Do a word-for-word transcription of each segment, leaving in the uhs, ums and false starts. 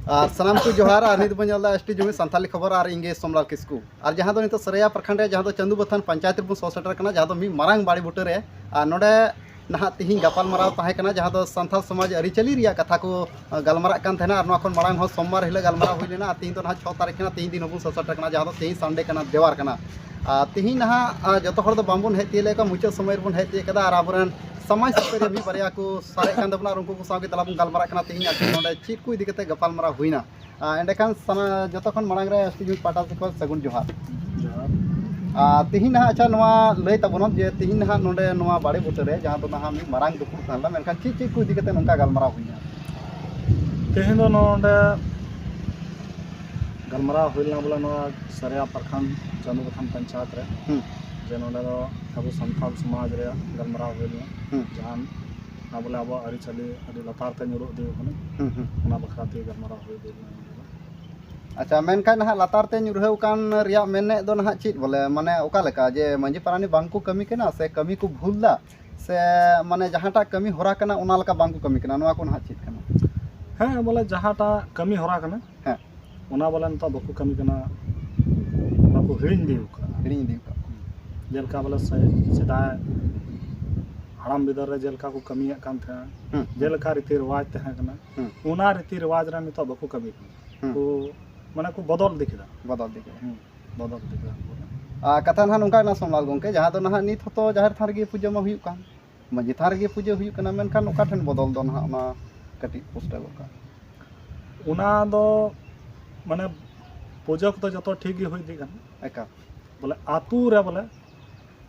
ᱟᱨ ᱥᱟᱱᱟᱢ ᱠᱚ ᱡᱚᱦᱟᱨ᱾ ᱟᱨ ᱱᱤᱛ ᱵᱚᱱ ᱧᱮᱞ ᱮᱫᱟ ᱮᱥ ᱴᱤ ᱡᱩᱢᱤ ᱥᱟᱱᱛᱟᱞᱤ ᱠᱷᱚᱵᱚᱨ ᱟᱨ ᱤᱧ ᱜᱮ ᱥᱳᱢᱞᱟᱞ ᱠᱤᱥᱠᱩ᱾ ᱟᱨ ᱡᱟᱦᱟᱸ ᱫᱚ ᱱᱤᱛᱚᱜ ᱥᱟᱹᱨᱟᱹᱭᱟ ᱯᱨᱚᱠᱷᱚᱸᱰ ᱨᱮ, ᱡᱟᱦᱟᱸ ᱫᱚ ᱪᱟᱸᱫᱩ ᱵᱟᱛᱷᱟᱱ ᱯᱚᱧᱪᱟᱭᱮᱛ ᱨᱮᱵᱚᱱ ᱥᱚᱦᱚᱨ ᱥᱮᱴᱮᱨ ᱠᱟᱱᱟ, ᱡᱟᱦᱟᱸ ᱫᱚ ᱢᱤᱫ ᱢᱟᱨᱟᱝ ᱵᱟᱲᱮ ᱵᱩᱴᱟᱹ ᱨᱮ᱾ ᱟᱨ ᱱᱚᱰᱮ ᱱᱟᱦᱟᱜ ᱛᱤᱦᱤᱧ ᱜᱟᱯᱟᱞ ᱢᱟᱨᱟᱣ ᱛᱟᱦᱮᱸ ᱠᱟᱱᱟ, ᱡᱟᱦᱟᱸ ᱫᱚ ᱥᱟᱱᱛᱟᱲ ᱥᱚᱢᱟᱡᱽ ᱟᱹᱨᱤᱪᱟᱹᱞᱤ ᱨᱮᱭᱟᱜ ᱠᱟᱛᱷᱟ ᱠᱚ, ᱟ, ᱜᱟᱞᱢᱟᱨᱟᱜ ᱠᱟᱱ ᱛᱟᱦᱮᱱᱟ᱾ ᱟᱨ ᱱᱚᱣᱟ ᱠᱷᱚᱱ ᱢᱟᱲᱟᱝ ᱦᱚᱸ ᱥᱳᱢᱵᱟᱨ ᱦᱤᱞᱳᱜ ᱜᱟᱞᱢᱟᱨᱟᱣ ᱦᱩᱭ ᱞᱮᱱᱟ᱾ ᱟᱨ ᱛᱤᱦᱤᱧ ᱫᱚ ᱱᱟᱦᱟᱜ ᱪᱷᱚ ᱛᱟᱹᱨᱤᱠᱷ ᱠᱟᱱᱟ, ᱛᱤᱦᱤᱧ ᱫᱤᱱ ᱦᱚᱸᱵᱚᱱ ᱥᱚᱦᱚᱨ ᱥᱮᱴᱮᱨ ᱠᱟᱱᱟ, ᱡᱟᱦᱟᱸ ᱫᱚ ᱛᱤᱦᱤᱧ ᱥᱟᱱᱰᱮ ᱠᱟᱱᱟ, ᱫᱮᱣᱟᱨ ᱠᱟᱱᱟ᱾ ᱟᱨ ᱛᱤᱦᱤᱧ ᱱᱟᱦᱟᱜ, ᱟ, ᱡᱚᱛᱚ ᱦᱚᱲ ᱫᱚ ᱵᱟᱝᱵᱚᱱ ᱦᱮᱡ ᱛᱤᱭᱳᱜ ᱞᱮᱫ ᱠᱚᱣᱟ, ᱢᱩᱪᱟᱹᱫ ᱥᱚᱢᱚᱭ ᱨᱮᱵᱚᱱ ᱦᱮᱡ ᱛᱤᱭᱳᱜ ᱠᱟᱫᱟ᱾ ᱟᱨ ᱟᱵᱚᱨᱮᱱ ᱥᱚᱢᱟᱡᱽ ᱥᱩᱥᱟᱹᱨᱤᱭᱟᱹ ᱢᱤᱫ ᱵᱟᱨᱭᱟ ᱠᱚ ᱥᱟᱨᱮᱡ ᱠᱟᱱ ᱛᱟᱵᱚᱱᱟ, ᱟᱨ ᱩᱱᱠᱩ ᱠᱚ ᱥᱟᱶ ᱜᱮ ᱛᱟᱞᱟ ᱵᱚᱱ ᱜᱟᱞᱢᱟᱨᱟᱜ ᱠᱟᱱᱟ ᱛᱤᱦᱤᱧ ᱟᱨ ᱱᱚᱰᱮ ᱪᱮᱫ ᱠᱚ ᱤᱫᱤ ᱠᱟᱛᱮ ᱜᱟᱯᱟᱞ ᱢᱟᱨᱟᱣ ᱦᱩᱭᱱᱟ᱾ ᱟᱨ ᱮᱸᱰᱮᱠᱷᱟᱱ ᱥᱟᱱᱟ-, ᱡᱚᱛᱚ ᱠᱷᱚᱱ ᱢᱟᱲᱟᱝ ᱨᱮ ᱮᱥ ᱴᱤ ᱡᱩᱢᱤ ᱯᱟᱦᱴᱟ ᱥᱮᱫ ᱠᱷᱚᱱ ᱥᱟᱹᱜᱩᱱ ᱡᱚᱦᱟᱨ᱾ ᱡᱚᱦᱟᱨ᱾ ᱟᱨ ᱛᱤᱦᱤᱧ ᱱᱟᱦᱟᱜ, ᱟᱪᱪᱷᱟ, ᱱᱚᱣᱟ ᱞᱟᱹᱭ ᱛᱟᱵᱚᱱᱟᱢ ᱡᱮ ᱛᱤᱦᱤᱧ ᱱᱟᱦᱟᱜ ᱱᱚᱰᱮ ᱱᱚᱣᱟ ᱵᱟᱲᱮ ᱵᱩᱴᱟᱹ ᱨᱮ, ᱡᱟᱦᱟᱸ ᱫᱚ ᱱᱟᱦᱟᱜ ᱢᱤᱫ ᱢᱟᱨᱟᱝ ᱫᱩᱯᱲᱩᱵ ᱛᱟᱦᱮᱸ ᱞᱮᱱᱟ, ᱢᱮᱱᱠᱷᱟᱱ ᱪᱮᱫ ᱪᱮᱫ ᱠᱚ ᱤᱫᱤ ᱠᱟᱛᱮ ᱱᱚᱝᱠᱟ ᱜᱟᱞᱢᱟᱨᱟᱣ ᱦᱩᱭᱱᱟ? ᱛᱮᱦᱮᱧ ᱫᱚ ᱱᱚᱰᱮ ᱜᱟᱞᱢᱟᱨᱟᱣ ᱦᱩᱭ ᱞᱮᱱᱟ ᱵᱚᱞᱮ ᱱᱚᱣᱟ ᱥᱟᱹᱨᱟᱹᱭᱟ ᱯᱨᱚᱠᱷᱚᱸᱰ ᱪᱟᱸᱫᱩ ᱵᱟᱛᱷᱟᱱ ᱯᱚᱧᱪᱟᱭᱮᱛ ᱨᱮ, ᱦᱩᱸ᱾ ᱡᱮ ᱱᱚᱰᱮ ᱫᱚ ᱟᱵᱚ ᱥᱟᱱᱛᱟᱲ ᱥᱚᱢᱟᱡᱽ ᱨᱮᱭᱟᱜ ᱜᱟᱞᱢᱟᱨᱟᱣ ᱦᱩᱭ ᱞᱮᱱᱟ᱾ ᱦᱩᱸ᱾ ᱡᱟᱦᱟᱸ ᱟᱵᱚᱞᱮ ᱟᱵᱚᱣᱟᱜ ᱟᱹᱨᱤᱪᱟᱹᱞᱤ ᱟᱹᱰᱤ ᱞᱟᱛᱟᱨ ᱛᱮ ᱧᱩᱨᱩ ᱤᱫᱤ ᱠᱟᱱᱟ᱾ ᱦᱩᱸ, ᱦᱩᱸ᱾ ᱚᱱᱟ ᱵᱟᱠᱷᱨᱟ ᱛᱮ ᱜᱟᱞᱢᱟᱨᱟᱣ ᱦᱩᱭ ᱤᱫᱤ ᱞᱮᱱᱟ ᱱᱚᱰᱮ ᱫᱚ᱾ ᱟᱪᱪᱷᱟ, ᱢᱮᱱᱠᱷᱟᱱ ᱱᱟᱦᱟᱜ ᱞᱟᱛᱟᱨ ᱛᱮ ᱧᱩᱨᱦᱟᱹᱣ ᱠᱟᱱ ᱨᱮᱭᱟᱜ ᱢᱮᱱᱮᱫ ᱫᱚ ᱱᱟᱦᱟᱜ ᱪᱮᱫ ᱵᱚᱞᱮ, ᱢᱟᱱᱮ ᱚᱠᱟ ᱞᱮᱠᱟ ᱡᱮ ᱢᱟᱺᱡᱷᱤ ᱯᱟᱨᱟᱱᱤᱠ ᱵᱟᱝ ᱠᱚ ᱠᱟᱹᱢᱤ ᱠᱟᱱᱟ ᱥᱮ ᱠᱟᱹᱢᱤ ᱠᱚ ᱵᱷᱩᱞ ᱫᱟ, ᱥᱮ ᱢᱟᱱᱮ ᱡᱟᱦᱟᱸᱴᱟᱜ ᱠᱟᱹᱢᱤ ᱦᱚᱨᱟ ᱠᱟᱱᱟ ᱚᱱᱟ ᱞᱮᱠᱟ ᱵᱟᱝ ᱠᱚ ᱠᱟᱹᱢᱤ ᱠᱟᱱᱟ, ᱱᱚᱣᱟ ᱠᱚ ᱱᱟᱦᱟᱜ ᱪᱮᱫ ᱠᱟᱱᱟ? ᱦᱮᱸ, ᱵᱚᱞᱮ ᱡᱟᱦᱟᱸᱴᱟᱜ ᱠᱟᱹᱢᱤ ᱦᱚᱨᱟ ᱠᱟᱱᱟ, ᱦᱮᱸ᱾ ᱚᱱᱟ ᱵᱚᱞᱮ ᱱᱤᱛᱚᱜ ᱵᱟᱠᱚ ᱠᱟᱹᱢᱤ ᱠᱟᱱᱟ, ᱵᱟᱠᱚ ᱦᱤᱲᱤᱧ ᱤᱫᱤ ᱟᱠᱟᱫᱼᱟ᱾ ᱦᱤᱲᱤᱧ ᱤᱫᱤ ᱟᱠᱟᱫ᱾ ᱡᱮᱞᱮᱠᱟ ᱵᱚᱞᱮ ᱥᱮ-, ᱥᱮᱫᱟᱭ ᱦᱟᱲᱟᱢ ᱵᱤᱫᱟᱹᱞ ᱨᱮ ᱡᱮᱞᱮᱠᱟ ᱠᱚ ᱠᱟᱹᱢᱤᱭᱮᱫ ᱠᱟᱱ ᱛᱟᱦᱮᱸᱱᱟ, ᱦᱩᱸ᱾ ᱡᱮᱞᱮᱠᱟ ᱨᱤᱛᱤ ᱨᱮᱣᱟᱡᱽ ᱛᱟᱦᱮᱸ ᱠᱟᱱᱟ, ᱦᱩᱸ᱾ ᱚᱱᱟ ᱨᱤᱛᱤ ᱨᱮᱣᱟᱡᱽ ᱨᱮ ᱱᱤᱛᱚᱜ ᱵᱟᱠᱚ ᱠᱟᱹᱢᱤ ᱠᱟᱱᱟ᱾ ᱦᱩᱸ᱾ ᱠᱚ, ᱢᱟᱱᱮ ᱠᱚ ᱵᱚᱫᱚᱞ ᱤᱫᱤ ᱠᱮᱫᱟ᱾ ᱵᱚᱫᱚᱞ ᱤᱫᱤ ᱠᱮᱫᱟ᱾ ᱦᱩᱸ, ᱵᱚᱫᱚᱞ ᱤᱫᱤ ᱠᱮᱫᱟ ᱠᱚ᱾ ᱟᱨ ᱠᱟᱛᱷᱟ ᱱᱟᱦᱟᱜ ᱱᱚᱝᱠᱟ ᱠᱟᱱᱟ ᱥᱳᱢᱞᱟᱞ ᱜᱚᱢᱠᱮ, ᱡᱟᱦᱟᱸ ᱫᱚ ᱱᱟᱦᱟᱜ ᱱᱤᱛ ᱦᱚᱸᱛᱚ ᱡᱟᱦᱮᱨ ᱛᱷᱟᱱ ᱨᱮᱜᱮ ᱯᱩᱡᱟᱹ ᱢᱟ ᱦᱩᱭᱩᱜ ᱠᱟᱱ, ᱢᱟᱺᱡᱷᱤ ᱛᱷᱟᱱ ᱨᱮᱜᱮ ᱯᱩᱡᱟᱹ ᱦᱩᱭᱩᱜ ᱠᱟᱱᱟ, ᱢᱮᱱᱠᱷᱟᱱ ᱚᱠᱟ ᱴᱷᱮᱱ ᱵᱚᱫᱚᱞ ᱫᱚ ᱱᱟᱦᱟᱜ, ᱚᱱᱟ ᱠᱟᱹᱴᱤᱡ ᱯᱩᱥᱴᱟᱹᱣ ᱜᱚᱫ ᱠᱟᱜ᱾ ᱚᱱᱟ ᱫᱚ ᱢᱟᱱᱮ ᱯᱩᱡᱟᱹ ᱠᱚᱫᱚ ᱡᱚᱛᱚ ᱴᱷᱤᱠ ᱜᱮ ᱦᱩᱭ ᱤᱫᱤᱜ ᱠᱟᱱᱟ᱾ ᱮᱠᱟᱞ᱾ ᱵᱚᱞᱮ ᱟᱹᱛᱩ ᱨᱮ ᱵᱚᱞᱮ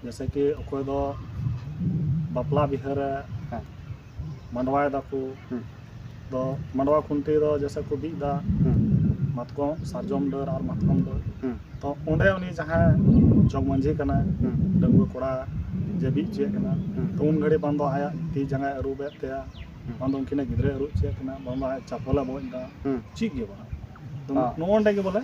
ᱡᱮᱭᱥᱮ ᱠᱤ ᱚᱠᱚᱭ ᱫᱚ ᱵᱟᱯᱞᱟ ᱵᱤᱦᱟᱹ ᱨᱮ ᱦᱮᱸ᱾ ᱢᱟᱰᱣᱟᱭ ᱫᱟᱠᱚ, ᱦᱩᱸ᱾ ᱫᱚ ᱢᱟᱰᱣᱟ ᱠᱷᱩᱱᱴᱤ ᱫᱚ ᱡᱮᱭᱥᱮ ᱠᱚ ᱵᱤᱫ ᱮᱫᱟ, ᱦᱩᱸ᱾ ᱢᱟᱛᱠᱚᱢ, ᱥᱟᱨᱡᱚᱢ ᱰᱟᱹᱨ ᱟᱨ ᱢᱟᱛᱠᱚᱢ ᱰᱟᱹᱨ᱾ ᱦᱩᱸ᱾ ᱛᱚ ᱚᱸᱰᱮ ᱩᱱᱤ ᱡᱟᱦᱟᱸᱭ ᱡᱚᱜᱽ ᱢᱟᱹᱡᱷᱤ ᱠᱟᱱᱟᱭ, ᱦᱩᱸ᱾ ᱰᱟᱺᱜᱩᱣᱟᱹ ᱠᱚᱲᱟ ᱡᱮ ᱵᱤᱫ ᱦᱚᱪᱚᱭᱮᱫ ᱠᱟᱱᱟ, ᱦᱩᱸ᱾ ᱛᱚ ᱩᱱ ᱜᱷᱟᱹᱲᱤᱡ ᱵᱟᱝ ᱫᱚ ᱟᱭᱟᱜ ᱛᱤ ᱡᱟᱸᱜᱟᱭ ᱟᱹᱨᱩᱵᱮᱫ ᱛᱟᱭᱟ, ᱦᱩᱸ᱾ ᱵᱟᱝ ᱫᱚ ᱩᱱᱠᱤᱱᱟᱜ ᱜᱤᱫᱽᱨᱟᱹᱭ ᱟᱹᱨᱩᱵ ᱦᱚᱪᱚᱭᱮᱫ ᱠᱤᱱᱟ, ᱵᱟᱝ ᱫᱚ ᱟᱭᱟᱜ ᱪᱟᱯᱚᱞᱮ ᱵᱚᱡ ᱮᱫᱟ, ᱦᱩᱸ᱾ ᱪᱮᱫ ᱜᱮ ᱵᱟᱝ᱾ ᱛᱚ ᱦᱮᱸ᱾ ᱱᱚᱜᱼᱚ ᱱᱚᱸᱰᱮ ᱜᱮ ᱵᱚᱞᱮ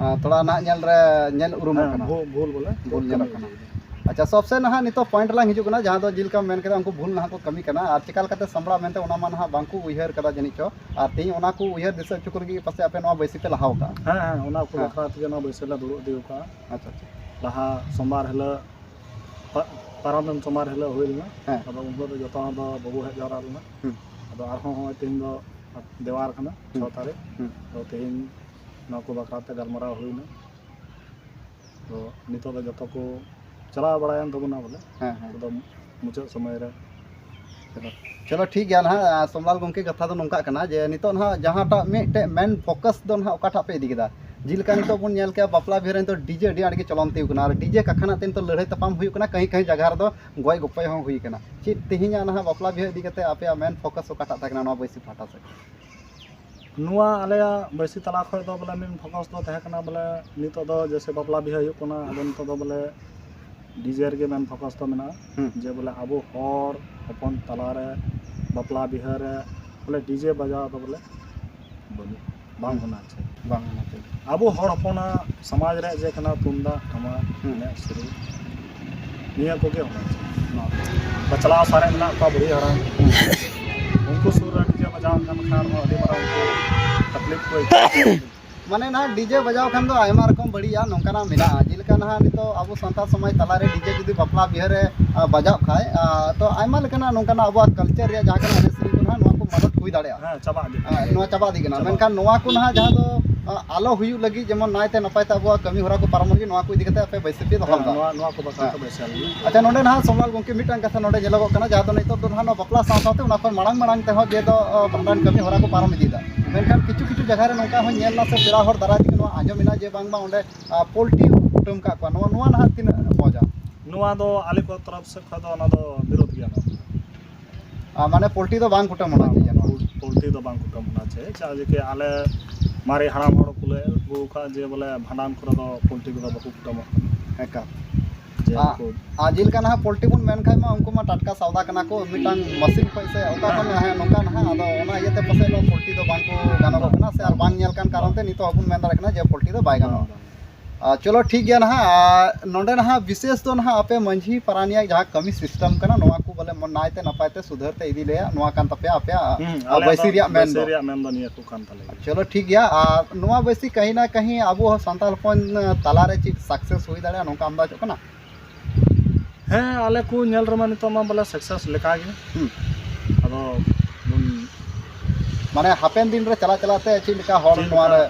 ᱟᱨ ᱛᱷᱚᱲᱟ ᱱᱟᱦᱟᱜ ᱧᱮᱞ ᱨᱮ ᱧᱮᱞ ᱩᱨᱩᱢᱚᱜ ᱦᱮᱸ, ᱠᱟᱱᱟ᱾ ᱵᱷᱩ-, ᱵᱷᱩᱞ ᱵᱚᱞᱮ ᱵᱷᱩᱞ ᱧᱮᱞᱚᱜ ᱠᱟᱹᱢᱤ ᱠᱟᱱᱟ᱾ ᱤᱫᱤᱭᱮᱫᱟ᱾ ᱟᱪᱪᱷᱟ, ᱥᱚᱵᱥᱮ ᱱᱟᱦᱟᱜ ᱱᱤᱛᱚᱜ ᱯᱚᱭᱮᱱᱴ ᱞᱟᱝ ᱦᱤᱡᱩᱜ ᱠᱟᱱᱟ, ᱡᱟᱦᱟᱸ ᱫᱚ ᱡᱮ ᱞᱮᱠᱟᱢ ᱢᱮᱱ ᱠᱮᱫᱟ, ᱩᱱᱠᱩ ᱵᱷᱩᱞ ᱱᱟᱦᱟᱜ ᱠᱚ ᱠᱟᱹᱢᱤ ᱠᱟᱱᱟ, ᱟᱨ ᱪᱮᱠᱟ ᱞᱮᱠᱟᱛᱮ ᱥᱟᱢᱵᱲᱟᱣ ᱢᱮᱱᱛᱮ ᱚᱱᱟ ᱢᱟ ᱱᱟᱦᱟᱜ ᱵᱟᱝᱠᱚ ᱩᱭᱦᱟᱹᱨ ᱠᱟᱫᱟ ᱡᱟᱹᱱᱤᱡ ᱪᱚ, ᱟᱨ ᱛᱮᱦᱮᱧ ᱚᱱᱟ ᱠᱚ ᱩᱭᱦᱟᱹᱨ ᱫᱤᱥᱟᱹ ᱦᱚᱪᱚ ᱠᱚ ᱞᱟᱹᱜᱤᱫ ᱯᱟᱥᱮᱡ ᱟᱯᱮ ᱱᱚᱣᱟ ᱵᱟᱹᱭᱥᱤ ᱯᱮ ᱞᱟᱦᱟᱣ ᱠᱟᱜᱼᱟ᱾ ᱦᱮᱸ, ᱦᱮᱸ, ᱚᱱᱟ ᱠᱚ ᱦᱮᱸ᱾ ᱵᱟᱠᱷᱨᱟ ᱛᱮᱜᱮ ᱱᱚᱣᱟ ᱵᱟᱹᱭᱥᱤ ᱞᱮ ᱫᱩᱲᱩᱵ ᱤᱫᱤ ᱠᱟᱜᱼᱟ᱾ ᱟᱪᱪᱷᱟ, ᱟᱪᱪᱷᱟ᱾ ᱞᱟᱦᱟ ᱥᱳᱢᱵᱟᱨ ᱦᱤᱞᱳᱜ, ᱯᱟ-, ᱯᱟᱨᱚᱢᱮᱱ ᱥᱳᱢᱵᱟᱨ ᱦᱤᱞᱳᱜ ᱦᱩᱭ ᱞᱮᱱᱟ᱾ ᱦᱮᱸ᱾ ᱟᱫᱚ ᱩᱱ ᱦᱤᱞᱳᱜ ᱫᱚ ᱡᱚᱛᱚ ᱦᱚᱲ ᱫᱚ ᱵᱟᱵᱚ ᱦᱮᱡ ᱡᱟᱣᱨᱟ ᱞᱮᱱᱟ᱾ ᱦᱩᱸ᱾ ᱟᱫᱚ ᱟᱨᱦᱚᱸ ᱦᱚᱸᱜᱼᱚᱭ ᱛᱮᱦᱮᱧ ᱫᱚ ᱫᱮᱣᱟᱨ ᱠᱟᱱᱟ, ᱦᱩᱸ᱾ ᱪᱷᱚ ᱛᱟᱹᱨᱤᱠᱷ᱾ ᱦᱩᱸ᱾ ᱟᱫᱚ ᱛᱮᱦᱮᱧ ᱱᱚᱣᱟ ᱠᱚ ᱵᱟᱠᱷᱨᱟ ᱛᱮ ᱜᱟᱞᱢᱟᱨᱟᱣ ᱦᱩᱭᱱᱟ᱾ ᱛᱚ ᱱᱤᱛᱚᱜ ᱫᱚ ᱡᱚᱛᱚ ᱠᱚ ᱪᱟᱞᱟᱣ ᱵᱟᱲᱟᱭᱮᱱ ᱛᱟᱵᱚᱱᱟ ᱵᱚᱞᱮ᱾ ᱦᱮᱸ, ᱦᱮᱸ᱾ ᱟᱫᱚ ᱢᱩᱪᱟᱹᱫ ᱥᱚᱢᱚᱭ ᱨᱮ᱾ ᱪᱚᱞᱚ, ᱪᱚᱞᱚ, ᱴᱷᱤᱠ ᱜᱮᱭᱟ ᱱᱟᱦᱟᱜ᱾ ᱟᱨ ᱥᱳᱢᱞᱟᱞ ᱜᱚᱢᱠᱮ, ᱠᱟᱛᱷᱟ ᱫᱚ ᱱᱚᱝᱠᱟᱜ ᱠᱟᱱᱟ ᱡᱮ ᱱᱤᱛᱚᱜ ᱱᱟᱦᱟᱜ ᱡᱟᱦᱟᱸᱴᱟᱜ ᱢᱤᱫᱴᱮᱡ ᱢᱮᱱ ᱯᱷᱳᱠᱟᱥ ᱫᱚ ᱱᱟᱦᱟᱜ ᱚᱠᱟᱴᱟᱜ ᱯᱮ ᱤᱫᱤ ᱠᱮᱫᱟ? ᱡᱮᱞᱮᱠᱟ ᱱᱤᱛᱚᱜ ᱵᱚᱱ ᱧᱮᱞ ᱠᱮᱜᱼᱟ, ᱵᱟᱯᱞᱟ ᱵᱤᱦᱟᱹ ᱨᱮ ᱱᱤᱛᱚᱜ ᱰᱤᱡᱮ ᱟᱹᱰᱤ ᱟᱸᱴ ᱜᱮ ᱪᱚᱞᱚᱱ ᱛᱤᱸᱜᱩ ᱠᱟᱱᱟ, ᱟᱨ ᱰᱤᱡᱮ ᱠᱟᱠᱷᱟᱱᱟᱜ ᱛᱮ ᱱᱤᱛᱚᱜ ᱞᱟᱹᱲᱦᱟᱹᱭ ᱛᱟᱯᱟᱢ ᱦᱩᱭᱩᱜ ᱠᱟᱱᱟ, ᱠᱟᱹᱦᱤ ᱠᱟᱹᱦᱤ ᱡᱟᱭᱜᱟ ᱨᱮᱫᱚ ᱜᱚᱡ ᱜᱚᱯᱚᱡ ᱦᱚᱸ ᱦᱩᱭ ᱠᱟᱱᱟ᱾ ᱪᱮᱫ ᱛᱮᱦᱮᱧᱟᱜ ᱱᱟᱦᱟᱜ ᱵᱟᱯᱞᱟ ᱵᱤᱦᱟᱹ ᱤᱫᱤ ᱠᱟᱛᱮ ᱟᱯᱮᱭᱟᱜ ᱢᱮᱱ ᱯᱷᱳᱠᱟᱥ ᱚᱠᱟᱴᱟᱜ ᱛᱟᱦᱮᱸ ᱠᱟᱱᱟ ᱱᱚᱣᱟ ᱵᱟᱹᱭᱥᱤ ᱯᱟᱦᱴᱟ ᱥᱮᱫ? ᱱᱚᱣᱟ ᱟᱞᱮᱭᱟᱜ ᱵᱟᱹᱭᱥᱤ ᱛᱟᱞᱟ ᱠᱷᱚᱱ ᱫᱚ ᱵᱚᱞᱮ ᱢᱮᱱ ᱯᱷᱳᱠᱟᱥ ᱫᱚ ᱛᱟᱦᱮᱸ ᱠᱟᱱᱟ ᱵᱚᱞᱮ ᱱᱤᱛᱚᱜ ᱫᱚ ᱡᱮᱭᱥᱮ ᱵᱟᱯᱞᱟ ᱵᱤᱦᱟᱹ ᱦᱩᱭᱩᱜ ᱠᱟᱱᱟ, ᱟᱫᱚ ᱱᱤᱛᱚᱜ ᱫᱚ ᱵᱚᱞᱮ ᱰᱤᱡᱮ ᱨᱮᱜᱮ ᱢᱮᱱ ᱯᱷᱳᱠᱟᱥ ᱫᱚ ᱢᱮᱱᱟᱜᱼᱟ᱾ ᱦᱩᱸ᱾ ᱡᱮ ᱵᱚᱞᱮ ᱟᱵᱚ ᱦᱚᱲ ᱦᱚᱯᱚᱱ ᱛᱟᱞᱟᱨᱮ ᱵᱟᱯᱞᱟ ᱵᱤᱦᱟᱹ ᱨᱮ ᱵᱚᱞᱮ ᱰᱤᱡᱮ ᱵᱟᱡᱟᱣ ᱫᱚ ᱵᱚᱞᱮ ᱵᱟᱹᱱᱩᱜ, ᱵᱟᱝ ᱦᱩᱸ᱾ ᱦᱳᱱᱟ ᱪᱟᱦᱤᱭᱮ᱾ ᱵᱟᱝ ᱦᱳᱱᱟ ᱪᱟᱦᱤᱭᱮ᱾ ᱟᱵᱚ ᱦᱚᱲ ᱦᱚᱯᱚᱱᱟᱜ ᱥᱚᱢᱟᱡᱽ ᱨᱮᱭᱟᱜ ᱡᱮ ᱠᱟᱱᱟ ᱛᱩᱢᱫᱟᱜ ᱴᱟᱢᱟᱠ ᱦᱩᱸ᱾ ᱮᱱᱮᱡ ᱥᱮᱨᱮᱧ, ᱱᱤᱭᱟᱹ ᱠᱚᱜᱮ ᱦᱳᱱᱟ ᱪᱟᱦᱤᱭᱮ᱾ ᱱᱚᱣᱟ ᱠᱚ᱾ ᱵᱟᱪᱞᱟᱣ ᱥᱟᱨᱮᱡ ᱢᱮᱱᱟᱜ ᱠᱚᱣᱟ ᱵᱩᱲᱦᱤ ᱦᱟᱲᱟᱢ, ᱩᱱᱠᱩ ᱥᱩᱨ ᱨᱮ ᱰᱤᱡᱮ ᱵᱟᱡᱟᱣ ᱠᱟᱱ ᱠᱷᱟᱱ ᱦᱚᱸ ᱟᱹᱰᱤ ᱢᱟᱨᱟᱝ ᱩᱱᱠᱩ ᱛᱟᱠᱞᱤᱯ ᱠᱚ ᱟᱹᱭᱠᱟᱹᱣᱟ᱾ ᱢᱟᱱᱮ ᱱᱟᱦᱟᱜ ᱰᱤᱡᱮ ᱵᱟᱡᱟᱣ ᱠᱷᱟᱱ ᱫᱚ ᱟᱭᱢᱟ ᱨᱚᱠᱚᱢ ᱵᱟᱹᱲᱤᱡᱼᱟ, ᱱᱚᱝᱠᱟᱱᱟᱜ ᱢᱮᱱᱟᱜᱼᱟ᱾ ᱡᱮᱞᱮᱠᱟ ᱱᱟᱦᱟᱜ ᱱᱤᱛᱚᱜ ᱟᱵᱚ ᱥᱟᱱᱛᱟᱲ ᱥᱚᱢᱟᱡᱽ ᱛᱟᱞᱟᱨᱮ ᱰᱤᱡᱮ ᱡᱩᱫᱤ ᱵᱟᱯᱞᱟ ᱵᱤᱦᱟᱹ ᱨᱮ, ᱟ, ᱵᱟᱡᱟᱜ ᱠᱷᱟᱡ, ᱟ, ᱛᱚ ᱟᱭᱢᱟ ᱞᱮᱠᱟᱱᱟᱜ ᱱᱚᱝᱠᱟᱱᱟᱜ ᱟᱵᱚᱣᱟᱜ ᱠᱟᱞᱪᱟᱨ ᱨᱮᱭᱟᱜ ᱡᱟᱦᱟᱸ ᱠᱟᱱᱟ ᱮᱱᱮᱡ ᱥᱮᱨᱮᱧ ᱠᱚ ᱱᱟᱦᱟᱜ ᱱᱚᱣᱟ ᱠᱚ ᱢᱟᱞᱚᱴ ᱦᱩᱭ ᱫᱟᱲᱮᱭᱟᱜᱼᱟ᱾ ᱦᱮᱸ, ᱪᱟᱵᱟ ᱤᱫᱤᱜ ᱠᱟᱱᱟ᱾ ᱪᱟᱵᱟ᱾ ᱢᱮᱱᱠᱷᱟᱱ ᱱᱚᱣᱟ ᱠᱚ ᱱᱟᱦᱟᱜ ᱡᱟᱦᱟᱸ ᱫᱚ, ᱟ, ᱟᱞᱚ ᱦᱩᱭᱩᱜ ᱞᱟᱹᱜᱤᱫ, ᱡᱮᱢᱚᱱ ᱱᱟᱭᱛᱮ ᱱᱟᱯᱟᱭ ᱛᱮ ᱟᱵᱚᱣᱟᱜ ᱠᱟᱹᱢᱤ ᱦᱚᱨᱟ ᱠᱚ ᱯᱟᱨᱚᱢ ᱞᱟᱹᱜᱤᱫ ᱱᱚᱣᱟ ᱠᱚ ᱤᱫᱤ ᱠᱟᱛᱮ ᱟᱯᱮ ᱵᱟᱹᱭᱥᱤ ᱯᱮ ᱫᱚᱦᱚ ᱦᱮᱸ, ᱞᱮᱫᱟ᱾ ᱱᱚᱣᱟ, ᱱᱚᱣᱟ ᱠᱚ ᱵᱟᱠᱷᱨᱟ ᱦᱮᱸ᱾ ᱛᱮ ᱵᱟᱹᱭᱥᱤ ᱞᱟᱹᱜᱤᱫ᱾ ᱟᱪᱪᱷᱟ, ᱱᱚᱰᱮ ᱱᱟᱦᱟᱜ ᱥᱳᱢᱞᱟᱞ ᱜᱚᱢᱠᱮ ᱢᱤᱫᱴᱟᱝ ᱠᱟᱛᱷᱟ ᱱᱚᱰᱮ ᱧᱮᱞᱚᱜᱚᱜ ᱠᱟᱱᱟ, ᱡᱟᱦᱟᱸ ᱫᱚ ᱱᱤᱛᱚᱜ ᱫᱚ ᱱᱟᱦᱟᱜ ᱱᱚᱣᱟ ᱵᱟᱯᱞᱟ ᱥᱟᱶ ᱥᱟᱶᱛᱮ ᱚᱱᱟ ᱠᱷᱚᱱ ᱢᱟᱲᱟᱝ ᱢᱟᱲᱟᱝ ᱛᱮᱦᱚᱸ ᱡᱮ ᱫᱚ, ᱚ, ᱵᱷᱟᱸᱰᱟᱱ ᱠᱟᱹᱢᱤ ᱦᱚᱨᱟ ᱠᱚ ᱯᱟᱨᱚᱢ ᱤᱫᱤᱭᱮᱫᱟ᱾ ᱢᱮᱱᱠᱷᱟᱱ ᱠᱤᱪᱷᱩ ᱠᱤᱪᱷᱩ ᱡᱟᱭᱜᱟ ᱨᱮ ᱱᱚᱝᱠᱟ ᱦᱚᱸ ᱧᱮᱞ ᱮᱱᱟ ᱥᱮ ᱯᱮᱲᱟ ᱦᱚᱲ ᱫᱟᱨᱟᱭ ᱛᱮᱜᱮ ᱱᱚᱣᱟ ᱟᱸᱡᱚᱢ ᱮᱱᱟ ᱡᱮ ᱵᱟᱝᱢᱟ ᱚᱸᱰᱮ, ᱟ, ᱯᱳᱞᱴᱤ ᱠᱚ ᱠᱩᱴᱟᱹᱢ ᱠᱟᱜ ᱠᱚᱣᱟ᱾ ᱱᱚᱣᱟ, ᱱᱚᱣᱟ ᱱᱟᱦᱟᱜ ᱛᱤᱱᱟᱹᱜ ᱢᱚᱡᱟ? ᱱᱚᱣᱟ ᱫᱚ ᱟᱞᱮ ᱠᱚ ᱛᱚᱨᱚᱯ ᱥᱮᱫ ᱠᱷᱚᱱ ᱫᱚ ᱚᱱᱟ ᱫᱚ ᱵᱤᱨᱳᱫᱷ ᱜᱮᱭᱟ ᱱᱚᱣᱟ ᱫᱚ᱾ ᱟᱨ ᱢᱟᱱᱮ ᱯᱳᱞᱴᱤ ᱫᱚ ᱵᱟᱝ ᱠᱩᱴᱟᱹᱢ ᱚᱱᱟ ᱪᱮᱫ ᱡᱟᱱᱣᱟᱨ? ᱯᱳᱞ-, ᱯᱳᱞᱴᱤ ᱫᱚ ᱵᱟᱝ ᱠᱩᱴᱟᱹᱢ ᱚᱱᱟ ᱪᱮᱫ? ᱪᱮᱫᱟᱜ ᱡᱮ ᱠᱤ ᱟᱞᱮ ᱢᱟᱨᱮ ᱦᱟᱲᱟᱢ ᱦᱚᱲ ᱠᱚ ᱞᱟᱹᱭ ᱟᱹᱜᱩ ᱟᱠᱟᱫ ᱡᱮ ᱵᱚᱞᱮ ᱵᱷᱟᱸᱰᱟᱱ ᱠᱚᱨᱮ ᱫᱚ ᱯᱳᱞᱴᱤ ᱠᱚᱫᱚ ᱵᱟᱠᱚ ᱠᱩᱴᱟᱹᱢᱚᱜ ᱠᱟᱱᱟ᱾ ᱮᱠᱟᱞ᱾ ᱡᱮ ᱟᱨ, ᱩᱱᱠᱩ ᱟᱨ ᱡᱮᱞᱮᱠᱟ ᱱᱟᱦᱟᱜ ᱯᱳᱞᱴᱤ ᱵᱚᱱ ᱢᱮᱱ ᱠᱷᱟᱡ ᱢᱟ ᱩᱱᱠᱩ ᱢᱟ ᱴᱟᱴᱠᱟ ᱥᱟᱣᱫᱟ ᱠᱟᱱᱟ ᱠᱚ, ᱢᱤᱫᱴᱟᱝ ᱢᱟᱥᱤᱱ ᱠᱷᱚᱡ ᱥᱮ ᱚᱠᱟ ᱠᱷᱚᱱ ᱦᱮᱸ᱾ ᱦᱮᱸ, ᱱᱚᱝᱠᱟ ᱱᱟᱦᱟᱜ, ᱟᱫᱚ ᱚᱱᱟ ᱤᱭᱟᱹᱛᱮ ᱯᱟᱥᱮᱡ ᱱᱚᱣᱟ ᱯᱳᱞᱴᱤ ᱫᱚ ᱵᱟᱝ ᱠᱚ ᱜᱟᱱᱚᱜᱚᱜ ᱠᱟᱱᱟ ᱥᱮ ᱟᱨ ᱵᱟᱝ ᱧᱮᱞ ᱠᱟᱱ ᱠᱟᱨᱚᱱ ᱛᱮ ᱱᱤᱛᱚᱜ ᱦᱚᱸᱵᱚᱱ ᱢᱮᱱ ᱫᱟᱲᱮᱭᱟᱜ ᱠᱟᱱᱟ ᱡᱮ ᱯᱳᱞᱴᱤ ᱫᱚ ᱵᱟᱭ ᱜᱟᱱᱚᱜᱼᱟ᱾ ᱵᱟᱝ, ᱵᱟᱝ᱾ ᱟᱨ ᱪᱚᱞᱚ ᱴᱷᱤᱠ ᱜᱮᱭᱟ ᱱᱟᱦᱟᱜ, ᱟᱨ ᱱᱚᱰᱮ ᱱᱟᱦᱟᱜ ᱵᱤᱥᱮᱥ ᱫᱚ ᱱᱟᱦᱟᱜ ᱟᱯᱮ ᱢᱟᱹᱡᱷᱤ ᱯᱟᱨᱟᱱᱤᱭᱟᱜ ᱡᱟᱦᱟᱸ ᱠᱟᱹᱢᱤ ᱥᱤᱥᱴᱮᱢ ᱠᱟᱱᱟ, ᱱᱚᱣᱟ ᱠᱚ ᱵᱚᱞᱮ ᱢᱚ-, ᱱᱟᱭᱛᱮ ᱱᱟᱯᱟᱭ ᱛᱮ ᱥᱩᱫᱷᱟᱹᱨ ᱛᱮ ᱤᱫᱤ ᱞᱮᱭᱟ, ᱱᱚᱣᱟ ᱠᱟᱱ ᱛᱟᱯᱮᱭᱟ ᱟᱯᱮᱭᱟᱜ, ᱦᱩᱸ, ᱟᱨ ᱟᱞᱮ ᱵᱟᱹᱭᱥᱤ ᱫᱚ ᱨᱮᱭᱟᱜ ᱢᱮᱱ ᱵᱟᱹᱭᱥᱤ ᱫᱚ᱾ ᱨᱮᱭᱟᱜ ᱢᱮᱱ ᱫᱚ ᱱᱤᱭᱟᱹ ᱠᱚ ᱠᱟᱱ ᱛᱟᱞᱮ ᱜᱮᱭᱟ᱾ ᱪᱚᱞᱚ ᱴᱷᱤᱠ ᱜᱮᱭᱟ, ᱟᱨ ᱱᱚᱣᱟ ᱵᱟᱹᱭᱥᱤ ᱠᱟᱹᱦᱤ ᱱᱟ ᱠᱟᱹᱦᱤ ᱟᱵᱚ ᱥᱟᱱᱛᱟᱲ ᱦᱚᱯᱚᱱ ᱛᱟᱞᱟᱨᱮ ᱪᱮᱫ ᱥᱟᱠᱥᱮᱥ ᱦᱩᱭ ᱫᱟᱲᱮᱭᱟᱜᱼᱟ, ᱱᱚᱝᱠᱟ ᱟᱢᱫᱟᱡᱚᱜ ᱠᱟᱱᱟ? ᱦᱮᱸ, ᱟᱞᱮ ᱠᱚ ᱧᱮᱞ ᱨᱮᱢᱟ ᱱᱤᱛᱚᱜ ᱢᱟ ᱵᱚᱞᱮ ᱥᱟᱠᱥᱮᱥ ᱞᱮᱠᱟ ᱜᱮ᱾ ᱦᱩᱸ᱾ ᱟᱫᱚ ᱵᱚᱱ ᱢᱟᱱᱮ ᱦᱟᱯᱮᱱ ᱫᱤᱱ ᱨᱮ ᱪᱟᱞᱟᱣ ᱪᱟᱞᱟᱣ ᱛᱮ ᱪᱮᱫ ᱞᱮᱠᱟ ᱦᱚᱲ ᱪᱮᱫ ᱱᱚᱣᱟ ᱞᱮᱠᱟ ᱨᱮ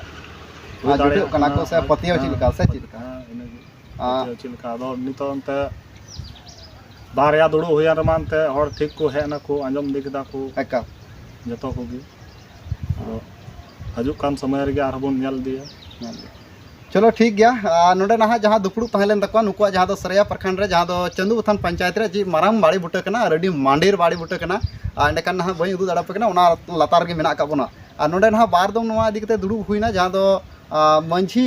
ᱦᱩᱭ ᱟᱨ ᱡᱩᱴᱟᱹᱜ ᱫᱟᱲᱮᱭᱟᱜ ᱠᱟᱱᱟ ᱠᱚ ᱠᱟᱱᱟ, ᱥᱮ ᱟᱨ ᱯᱟᱹᱛᱭᱟᱹᱣ ᱪᱮᱫ ᱦᱮᱸ, ᱞᱮᱠᱟ ᱥᱮ ᱪᱮᱫ ᱞᱮᱠᱟ? ᱦᱮᱸ, ᱤᱱᱟᱹᱜᱮ᱾ ᱟᱸ᱾ ᱯᱟᱹᱛᱭᱟᱹᱣ ᱪᱮᱫ ᱞᱮᱠᱟ? ᱟᱫᱚ ᱱᱤᱛᱚᱜ ᱮᱱᱛᱮ ᱵᱟᱨᱭᱟ ᱫᱩᱲᱩᱵ ᱦᱩᱭᱮᱱ ᱨᱮᱢᱟ ᱮᱱᱛᱮ ᱦᱚᱲ ᱴᱷᱤᱠ ᱠᱚ ᱦᱮᱡ ᱱᱟᱠᱚ, ᱟᱸᱡᱚᱢ ᱤᱫᱤ ᱠᱮᱫᱟ ᱠᱚ ᱮᱠᱟᱞ᱾ ᱡᱚᱛᱚ ᱠᱚᱜᱮ᱾ ᱟᱫᱚ ᱦᱤᱡᱩᱜ ᱠᱟᱱ ᱥᱚᱢᱚᱭ ᱨᱮᱜᱮ ᱟᱨᱦᱚᱸ ᱵᱚᱱ ᱧᱮᱞ ᱤᱫᱤᱭᱟ᱾ ᱧᱮᱞ ᱤᱫᱤᱭᱟ᱾ ᱪᱚᱞᱚ ᱴᱷᱤᱠ ᱜᱮᱭᱟ᱾ ᱟᱨ ᱱᱚᱰᱮ ᱱᱟᱦᱟᱜ ᱡᱟᱦᱟᱸ ᱫᱩᱯᱲᱩᱵ ᱛᱟᱦᱮᱸ ᱞᱮᱱ ᱛᱟᱠᱚᱣᱟ ᱱᱩᱠᱩᱣᱟᱜ, ᱡᱟᱦᱟᱸ ᱫᱚ ᱥᱟᱹᱨᱟᱹᱭᱟ ᱯᱨᱚᱠᱷᱚᱸᱰ ᱨᱮ, ᱡᱟᱦᱟᱸ ᱫᱚ ᱪᱟᱹᱱᱫᱩ ᱵᱟᱛᱷᱟᱱ ᱯᱚᱧᱪᱟᱭᱮᱛ ᱨᱮ ᱡᱮ ᱢᱟᱨᱟᱝ ᱵᱟᱲᱮ ᱵᱩᱴᱟᱹ ᱠᱟᱱᱟ, ᱟᱨ ᱟᱹᱰᱤ ᱢᱟᱱᱰᱮᱨ ᱵᱟᱲᱮ ᱵᱩᱴᱟᱹ ᱠᱟᱱᱟ᱾ ᱟᱨ ᱮᱸᱰᱮᱠᱷᱟᱱ ᱱᱟᱦᱟᱜ ᱵᱟᱹᱧ ᱩᱫᱩᱜ ᱫᱟᱲᱮᱭᱟᱯᱮ ᱠᱟᱱᱟ, ᱚᱱᱟ ᱞᱟᱛᱟᱨ ᱨᱮᱜᱮ ᱢᱮᱱᱟᱜ ᱟᱠᱟᱫ ᱵᱚᱱᱟ᱾ ᱟᱨ ᱱᱚᱰᱮ ᱱᱟᱦᱟᱜ ᱵᱟᱨ ᱫᱚᱢ ᱱᱚᱣᱟ ᱤᱫᱤ ᱠᱟᱛᱮ ᱫᱩᱲᱩᱵ ᱦᱩᱭᱱᱟ, ᱡᱟᱦᱟᱸ ᱫᱚ ᱟᱨ ᱢᱟᱹᱡᱷᱤ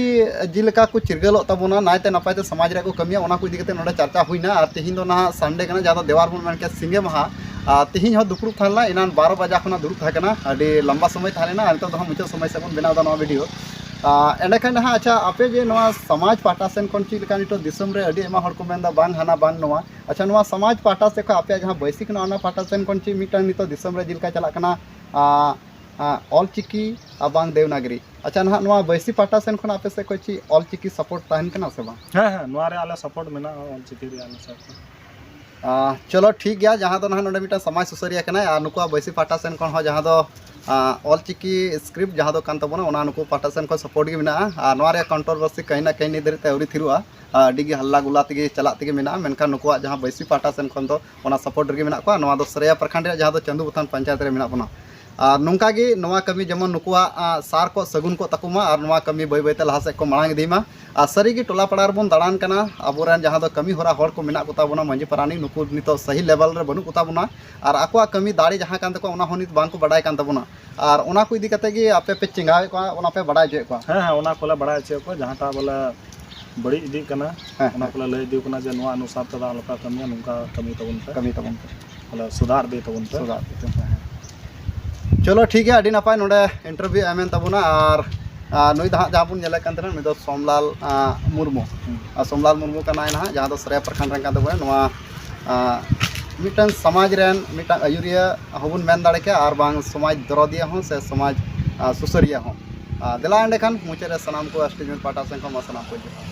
ᱡᱮ ᱞᱮᱠᱟ ᱠᱚ ᱪᱤᱨᱜᱟᱹᱞᱚᱜ ᱛᱟᱵᱚᱱᱟ, ᱱᱟᱭᱛᱮ ᱱᱟᱯᱟᱭ ᱛᱮ ᱥᱚᱢᱟᱡᱽ ᱨᱮᱭᱟᱜ ᱠᱚ ᱠᱟᱹᱢᱤᱭᱟ, ᱚᱱᱟ ᱠᱚ ᱤᱫᱤ ᱠᱟᱛᱮ ᱱᱚᱰᱮ ᱪᱟᱨᱪᱟ ᱦᱩᱭᱱᱟ᱾ ᱟᱨ ᱛᱮᱦᱮᱧ ᱫᱚ ᱱᱟᱦᱟᱜ ᱥᱟᱱᱰᱮ ᱠᱟᱱᱟ, ᱡᱟᱦᱟᱸ ᱫᱚ ᱫᱮᱣᱟᱨ ᱵᱚᱱ ᱢᱮᱱ ᱠᱮᱭᱟ, ᱥᱤᱸᱜᱮ ᱢᱟᱦᱟ᱾ ᱟᱨ ᱛᱮᱦᱮᱧ ᱦᱚᱸ ᱫᱩᱯᱲᱩᱵ ᱛᱟᱦᱮᱸ ᱞᱮᱱᱟ, ᱮᱱᱟᱱ ᱵᱟᱨᱚ ᱵᱟᱡᱟ ᱠᱷᱚᱱᱟᱜ ᱫᱩᱲᱩᱵ ᱛᱟᱦᱮᱸ ᱠᱟᱱᱟ, ᱟᱹᱰᱤ ᱞᱟᱢᱵᱟ ᱥᱚᱢᱚᱭ ᱛᱟᱦᱮᱸ ᱞᱮᱱᱟ᱾ ᱟᱨ ᱱᱤᱛᱚᱜ ᱫᱚ ᱦᱟᱸᱜ ᱢᱩᱪᱟᱹᱫ ᱥᱚᱢᱚᱭ ᱥᱮᱫ ᱵᱚᱱ ᱵᱮᱱᱟᱣ ᱮᱫᱟ ᱱᱚᱣᱟ ᱵᱷᱤᱰᱤᱭᱳ᱾ ᱟᱨ ᱮᱸᱰᱮᱠᱷᱟᱱ ᱱᱟᱦᱟᱜ, ᱟᱪᱪᱷᱟ, ᱟᱯᱮ ᱡᱮ ᱱᱚᱣᱟ ᱥᱚᱢᱟᱡᱽ ᱯᱟᱦᱴᱟ ᱥᱮᱱ ᱠᱷᱚᱱ ᱪᱮᱫ ᱞᱮᱠᱟ ᱱᱤᱛᱚᱜ ᱫᱤᱥᱚᱢ ᱨᱮ ᱟᱹᱰᱤ ᱟᱭᱢᱟ ᱦᱚᱲ ᱠᱚ ᱢᱮᱱᱫᱟ, ᱵᱟᱝ ᱦᱟᱱᱟ ᱵᱟᱝ ᱱᱚᱣᱟ, ᱟᱪᱪᱷᱟ, ᱱᱚᱣᱟ ᱥᱚᱢᱟᱡᱽ ᱯᱟᱦᱴᱟ ᱥᱮᱫ ᱠᱷᱚᱱ ᱟᱯᱮᱭᱟᱜ ᱡᱟᱦᱟᱸ ᱵᱟᱹᱭᱥᱤ ᱠᱟᱱᱟ, ᱚᱱᱟ ᱯᱟᱦᱴᱟ ᱥᱮᱱ ᱠᱷᱚᱱ ᱪᱮᱫ ᱢᱤᱫᱴᱟᱝ ᱱᱤᱛᱚᱜ ᱫᱤᱥᱚᱢ ᱨᱮ ᱡᱮ ᱞᱮᱠᱟ ᱪᱟᱞᱟᱜ ᱠᱟᱱᱟ, ᱟᱸ, ᱟᱸ, ᱚᱞᱪᱤᱠᱤ ᱟᱨ ᱵᱟᱝ ᱫᱮᱣᱱᱟᱜᱽᱨᱤ᱾ ᱟᱪᱪᱷᱟ, ᱱᱟᱦᱟᱜ ᱱᱚᱣᱟ ᱵᱟᱹᱭᱥᱤ ᱯᱟᱦᱴᱟ ᱥᱮᱱ ᱠᱷᱚᱱ ᱟᱯᱮ ᱥᱮᱫ ᱠᱷᱚᱱ ᱪᱮᱫ ᱚᱞᱪᱤᱠᱤ ᱥᱟᱯᱳᱨᱴ ᱛᱟᱦᱮᱱ ᱠᱟᱱᱟ ᱥᱮ ᱵᱟᱝ? ᱦᱮᱸ, ᱦᱮᱸ, ᱱᱚᱣᱟ ᱨᱮ ᱟᱞᱮ ᱥᱟᱯᱳᱨᱴ ᱢᱮᱱᱟᱜᱼᱟ, ᱚᱞᱪᱤᱠᱤ ᱨᱮᱭᱟᱜ ᱟᱞᱮ ᱥᱟᱯᱳᱨᱴ᱾ ᱟᱸ, ᱪᱚᱞᱚ ᱴᱷᱤᱠ ᱜᱮᱭᱟ, ᱡᱟᱦᱟᱸ ᱫᱚ ᱱᱟᱦᱟᱜ ᱱᱚᱰᱮ ᱢᱤᱫᱴᱟᱝ ᱥᱚᱢᱟᱡᱽ ᱥᱩᱥᱟᱹᱨᱤᱭᱟᱹ ᱠᱟᱱᱟᱭ, ᱟᱨ ᱱᱩᱠᱩᱣᱟᱜ ᱵᱟᱹᱭᱥᱤ ᱯᱟᱦᱴᱟ ᱥᱮᱱ ᱠᱷᱚᱱ ᱦᱚᱸ ᱡᱟᱦᱟᱸ ᱫᱚ, ᱟᱸ, ᱚᱞᱪᱤᱠᱤ ᱥᱠᱨᱤᱯᱴ ᱡᱟᱦᱟᱸ ᱫᱚ ᱠᱟᱱ ᱛᱟᱵᱚᱱᱟ, ᱚᱱᱟ ᱱᱩᱠᱩ ᱯᱟᱦᱴᱟ ᱥᱮᱱ ᱠᱷᱚᱱ ᱥᱟᱯᱳᱨᱴ ᱜᱮ ᱢᱮᱱᱟᱜᱼᱟ᱾ ᱟᱨ ᱱᱚᱣᱟ ᱨᱮᱭᱟᱜ ᱠᱚᱱᱴᱨᱳᱵᱷᱟᱨᱥᱤ ᱠᱟᱹᱦᱤ ᱱᱟ ᱠᱟᱹᱦᱤ ᱱᱤᱛ ᱫᱷᱟᱹᱨᱤᱡ ᱛᱮ ᱟᱹᱣᱨᱤ ᱛᱷᱤᱨᱚᱜᱼᱟ, ᱟᱨ ᱟᱹᱰᱤ ᱜᱮ ᱦᱟᱞᱞᱟ ᱜᱩᱞᱞᱟ ᱛᱮᱜᱮ ᱪᱟᱞᱟᱜ ᱛᱮᱜᱮ ᱢᱮᱱᱟᱜᱼᱟ᱾ ᱢᱮᱱᱠᱷᱟᱱ ᱱᱩᱠᱩᱣᱟᱜ ᱡᱟᱦᱟᱸ ᱵᱟᱹᱭᱥᱤ ᱯᱟᱦᱴᱟ ᱥᱮᱱ ᱠᱷᱚᱱ ᱫᱚ ᱚᱱᱟ ᱥᱟᱯᱳᱨᱴ ᱨᱮᱜᱮ ᱢᱮᱱᱟᱜ ᱠᱚᱣᱟ᱾ ᱱᱚᱣᱟ ᱫᱚ ᱥᱟᱹᱨᱟᱹᱭᱟ ᱯᱨᱚᱠᱷᱚᱸᱰ ᱨᱮᱭᱟᱜ ᱡᱟᱦᱟᱸ ᱫᱚ ᱪᱟᱹᱱᱫᱩ ᱵᱟᱛᱷᱟᱱ ᱯᱚᱧᱪᱟᱭᱮᱛ ᱨᱮ ᱢᱮᱱᱟᱜ ᱵᱚᱱᱟ᱾ ᱟᱨ ᱱᱚᱝᱠᱟ ᱜᱮ ᱱᱚᱣᱟ ᱠᱟᱹᱢᱤ ᱡᱮᱢᱚᱱ ᱱᱩᱠᱩᱣᱟᱜ, ᱟᱸ, ᱥᱟᱨ ᱠᱚ ᱥᱟᱹᱜᱩᱱ ᱠᱚᱜ ᱛᱟᱠᱚ ᱢᱟ ᱟᱨ ᱱᱚᱣᱟ ᱠᱟᱹᱢᱤ ᱵᱟᱹᱭ ᱵᱟᱹᱭ ᱛᱮ ᱞᱟᱦᱟ ᱥᱮᱫ ᱠᱚ ᱢᱟᱲᱟᱝ ᱤᱫᱤ ᱢᱟ᱾ ᱟᱨ ᱥᱟᱹᱨᱤ ᱜᱮ ᱴᱚᱞᱟ ᱯᱟᱲᱟ ᱨᱮᱵᱚᱱ ᱫᱟᱬᱟᱱ ᱠᱟᱱᱟ, ᱟᱵᱚᱨᱮᱱ ᱡᱟᱦᱟᱸ ᱫᱚ ᱠᱟᱹᱢᱤ ᱦᱚᱨᱟ ᱦᱚᱲ ᱠᱚ ᱢᱮᱱᱟᱜ ᱠᱚᱛᱟ ᱵᱚᱱᱟ, ᱢᱟᱹᱡᱷᱤ ᱯᱟᱨᱟᱱᱤᱠ, ᱱᱩᱠᱩ ᱱᱤᱛᱚᱜ ᱥᱟᱹᱦᱤ ᱞᱮᱵᱮᱞ ᱨᱮ ᱵᱟᱹᱱᱩᱜ ᱠᱚᱛᱟ ᱵᱚᱱᱟ᱾ ᱟᱨ ᱟᱠᱚᱣᱟᱜ ᱠᱟᱹᱢᱤ ᱫᱟᱲᱮ ᱡᱟᱦᱟᱸ ᱠᱟᱱ ᱛᱟᱠᱚᱣᱟ, ᱚᱱᱟ ᱦᱚᱸ ᱱᱤᱛ ᱵᱟᱝ ᱠᱚ ᱵᱟᱰᱟᱭ ᱠᱟᱱ ᱛᱟᱵᱚᱱᱟ᱾ ᱟᱨ ᱚᱱᱟ ᱠᱚ ᱤᱫᱤ ᱠᱟᱛᱮ ᱜᱮ ᱟᱯᱮ ᱯᱮ ᱪᱮᱸᱜᱟᱣᱮᱫ ᱠᱚᱣᱟ, ᱚᱱᱟ ᱯᱮ ᱵᱟᱰᱟᱭ ᱦᱚᱪᱚᱭᱮᱫ ᱠᱚᱣᱟ? ᱦᱮᱸ, ᱦᱮᱸ, ᱚᱱᱟ ᱠᱚᱞᱮ ᱵᱟᱲᱟᱭ ᱦᱚᱪᱚᱭᱮᱫ ᱠᱚᱣᱟ, ᱡᱟᱦᱟᱸᱴᱟᱜ ᱵᱚᱞᱮ ᱵᱟᱹᱲᱤᱡ ᱤᱫᱤᱜ ᱠᱟᱱᱟ, ᱦᱮᱸ, ᱚᱱᱟ ᱦᱮᱸ᱾ ᱠᱚᱞᱮ ᱞᱟᱹᱭ ᱤᱫᱤ ᱠᱟᱱᱟ ᱡᱮ ᱱᱚᱣᱟ ᱚᱱᱩᱥᱟᱨ ᱛᱮᱫᱚ ᱟᱞᱚᱯᱮ ᱠᱟᱹᱢᱤᱭᱟ, ᱱᱚᱝᱠᱟ ᱠᱟᱹᱢᱤ ᱛᱟᱵᱚᱱ ᱯᱮ᱾ ᱠᱟᱹᱢᱤ ᱛᱟᱵᱚᱱ ᱯᱮ᱾ ᱵᱚᱞᱮ ᱥᱩᱫᱷᱟᱨ ᱤᱫᱤ ᱛᱟᱵᱚᱱ ᱯᱮ᱾ ᱥᱩᱫᱷᱟᱨ ᱤᱫᱤ ᱛᱟᱵᱚᱱ ᱯᱮ, ᱦᱮᱸ᱾ ᱪᱚᱞᱚ ᱴᱷᱤᱠ ᱜᱮᱭᱟ, ᱟᱹᱰᱤ ᱱᱟᱯᱟᱭ ᱱᱚᱰᱮ ᱤᱱᱴᱟᱨᱵᱷᱤᱭᱩ ᱮᱢ ᱮᱱ ᱛᱟᱵᱚᱱᱟ᱾ ᱟᱨ ᱟᱨ ᱱᱩᱭ ᱫᱚ ᱦᱟᱸᱜ ᱡᱟᱦᱟᱸ ᱵᱚᱱ ᱧᱮᱞᱮ ᱠᱟᱱ ᱛᱟᱦᱮᱱᱟ, ᱱᱩᱭ ᱫᱚ ᱥᱳᱢᱞᱟᱞ, ᱟᱸ, ᱢᱩᱨᱢᱩ᱾ ᱟᱨ ᱥᱳᱢᱞᱟᱞ ᱢᱩᱨᱢᱩ ᱠᱟᱱᱟᱭ ᱱᱟᱦᱟᱜ, ᱡᱟᱦᱟᱸ ᱫᱚ ᱥᱚᱨᱟᱭᱟ ᱯᱨᱚᱠᱷᱚᱸᱰ ᱨᱮᱱ ᱠᱟᱱ ᱛᱟᱵᱚᱱᱟ᱾ ᱱᱚᱣᱟ, ᱟᱸ, ᱢᱤᱫᱴᱟᱝ ᱥᱚᱢᱟᱡᱽ ᱨᱮᱱ ᱢᱤᱫᱴᱟᱝ ᱟᱹᱭᱩᱨᱤᱭᱟᱹ ᱦᱚᱸᱵᱚᱱ ᱢᱮᱱ ᱫᱟᱲᱮ ᱠᱮᱭᱟ, ᱟᱨ ᱵᱟᱝ ᱥᱚᱢᱟᱡᱽ ᱫᱚᱨᱚᱫᱤᱭᱟᱹ ᱦᱚᱸ ᱥᱮ ᱥᱚᱢᱟᱡᱽ, ᱟᱸ, ᱥᱩᱥᱟᱹᱨᱤᱭᱟᱹ ᱦᱚᱸ᱾ ᱟᱸ, ᱫᱮᱞᱟ ᱮᱸᱰᱮᱠᱷᱟᱱ ᱢᱩᱪᱟᱹᱫ ᱨᱮ ᱥᱟᱱᱟᱢ ᱠᱚ ᱮᱥ ᱴᱤ ᱱᱤᱭᱩᱡᱽ ᱯᱟᱦᱴᱟ ᱥᱮᱱ ᱠᱷᱚᱱ ᱢᱟ ᱥᱟᱱᱟᱢ ᱠᱚ ᱡᱚᱦᱟᱨ᱾